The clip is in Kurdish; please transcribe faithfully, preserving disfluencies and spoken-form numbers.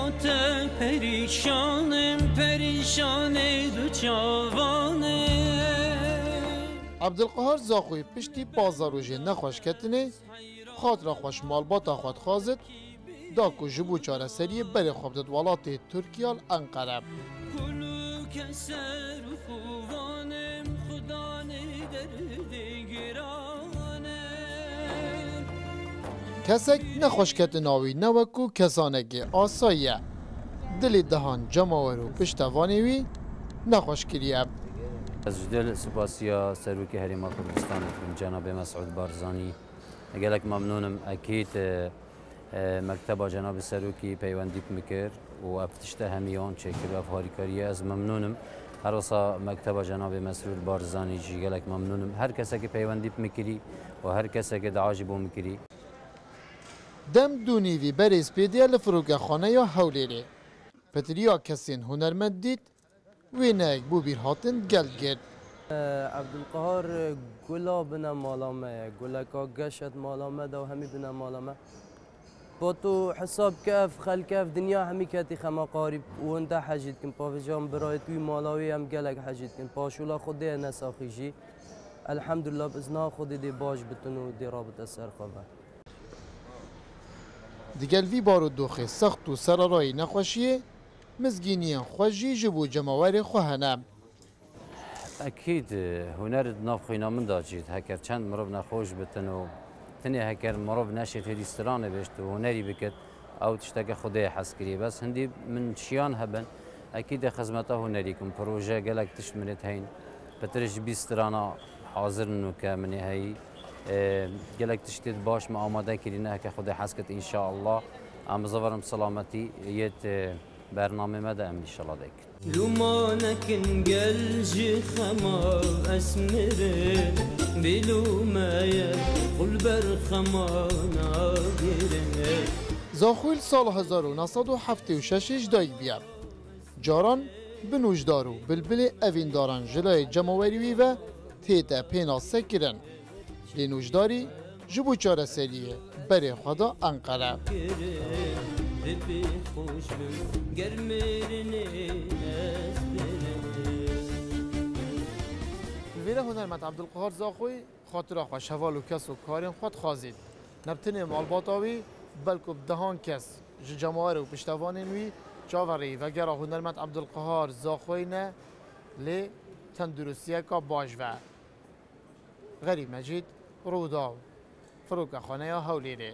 Te perîşanim, perîşanê du çavan e. Ebdilqehar Zaxoyî piştî pazdeh rojê nexweşketinê, xatira xwe ji malbata xwe dixwazit, da ku ji bo çareseriyê berê xwe bidit welatê Tirkiye li Enqere. Kul û keser û kuvanim, xudanê derdê giran e. Kesek nexweşketina wî ne wekû kesanekê asayî ye. Dilê dehan cemawer û piştevanê wî nexweş kiriye. Ez ji dil spasiya Serokê Herêma Kurdistanê dikim, Cenabê Mesûd Barzanî. Gelek memnûn im. Ekîd, e, e, Mekteba Cenabê Serokî peywendî bi min kir û ev tişte hemiyan çêkir, ev harîkariyê. Ez memnûn im. Her wisa Mekteba Cenabê Mesrûr Barzanî jî gelek memnûn im. Her kesekî peywendî bi min kirî û her kesekî dua jî bo min kirî. Dem dû nîvî berê spêdiye li Firokexaneya Hewlêrê. Pitiriya kesên hunermend dît, wêneyek bo bîrhatin gel girt. Ebdulqehar gula bine mala me ye, guleka geş et mala me de û hemî bine mala me. Bato hesab ke ev xelk, ev dinya hemî ketî xema qarîb û hinde hecî dikin. Pavêjan birayê wî mala wî em gelek hecî dikin. Paşola Xwedê ye nesaxî jî. Elhamdulillah, bi izna Xwedê dê baş bitin û dê rabite ser xwe ve. Digel vî barodoxê sext û sererayî nexweşiyê, mizgîniyên xwe jî ji bo cemawerê xwe hene. Ekîd, huner di nav xwîna min de jî, heker çend mirov nexweş bitin û tenê heker mirov neşêt hêdî stranê bêjt û hunerî bikit, ew tişteke Xwedê hez kirî. Bes hindî min çiyan hebin, ekîd ê xizmeta hunerî kim, proje gelek tişt min ê heyn. Pitir ji bîst strana hazir in û ke min ê heyî. E, gelek tiştê baş me amade kirîne, heke Xwedê hez kit, înşaallah. Em zivirim silametî yêt, e, bernamê me de em înşallah dekin. Lûma nekin gel ji xema ez mirim, bê lûmeye xul ber xema nagirim. Zaxwîl sala hezar û neh sed û heftê û şeş ji dayik bûye. Caran bi nojdar û bilbilê evîndaran ji layê cemawerî wî ve tête pênasekirin. Lê nojdarî ji bo çareseriyê berê xwe da Enqere. Li vêre hunermend Ebdulqehar Zaxoyî xatira xwe ji heval û kes û karên xwe dixwazît. Ne bi tenê malbata wî, belku bi dehan kes ji cemawer û piştevanên wî çaverê vegera hunermend Ebdulqehar Zaxoyî ne, lê tenduristiyeka baş ve. Xerîb Mecîd, Rûdaw, Firokexaneya Hewlêrê.